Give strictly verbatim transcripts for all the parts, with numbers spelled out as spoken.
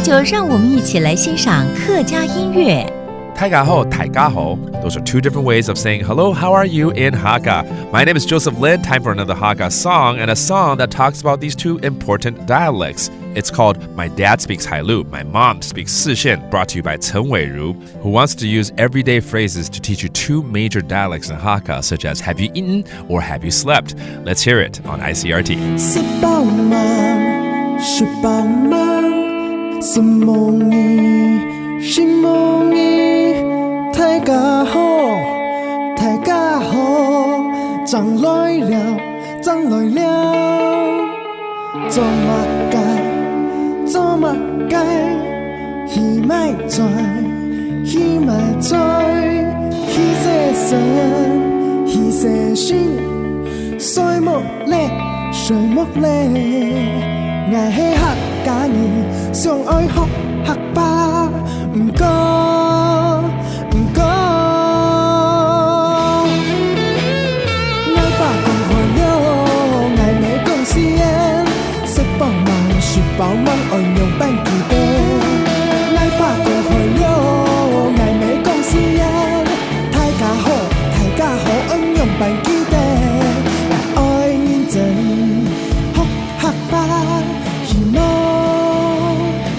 就让我们一起来欣赏客家音乐。大家好，大家好。Those are two different ways of saying hello, how are you in Hakka. My name is Joseph Lin. Time for another Hakka song, and a song that talks about these two important dialects. It's called My Dad Speaks Hailu, My Mom Speaks Sishen, brought to you by Chen Weiru, who wants to use everyday phrases to teach you two major dialects in Hakka, such as "Have you eaten?" or "Have you slept?" Let's hear it on I C R T. 食飽吂，食飽吂，食無你，食無你。大家好，大家好，正來尞，正來尞。做麼个，做麼个？去買菜，去買菜，去洗身，去洗身。睡目 咧，睡目咧。𠊎係客家人，想愛學客話，毋過，毋過。𠊎爸講好了，𠊎乜講實言，食飽吂，食飽吂，愛仰般記得？𠊎爸講好了，𠊎乜講實言，大家好，大家好，愛仰般記得？ 愛認真學客話，希望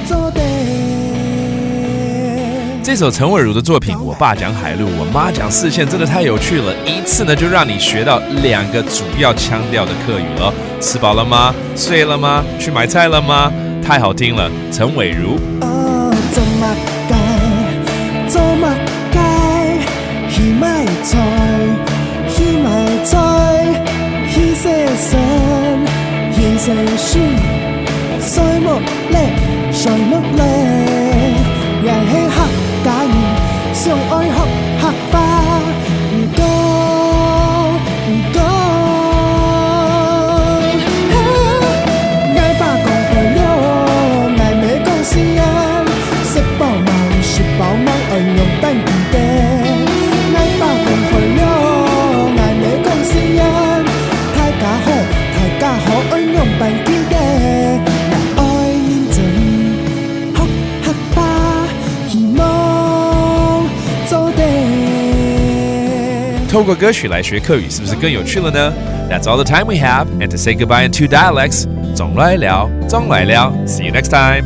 做得。这首陈伟如的作品《我爸讲海陆，我妈讲四线》真的太有趣了，一次呢就让你学到两个主要腔调的客语了。吃饱了吗？睡了吗？去买菜了吗？太好听了，陈伟如。哦，做么个？做么个？ 去買菜，去買菜，去洗身，去洗身。睡目咧，睡目咧。𠊎係客家人，想愛學客話，毋過，毋過。𠊎爸講好了，𠊎乜講實言，食飽吂，食飽吂，愛仰般記得？ 𠊎爸講好了，𠊎乜講實言。大家好，大家好，愛仰般記得？𠊎愛認真學客話，希望做得。透过歌曲来学客语，是不是更有趣了呢？That's all the time we have, and to say goodbye in two dialects, 總來尞，總來尞。See you next time.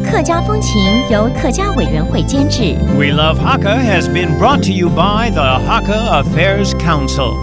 客家风情由客家委员会监制。 We Love Hakka has been brought to you by the Hakka Affairs Council.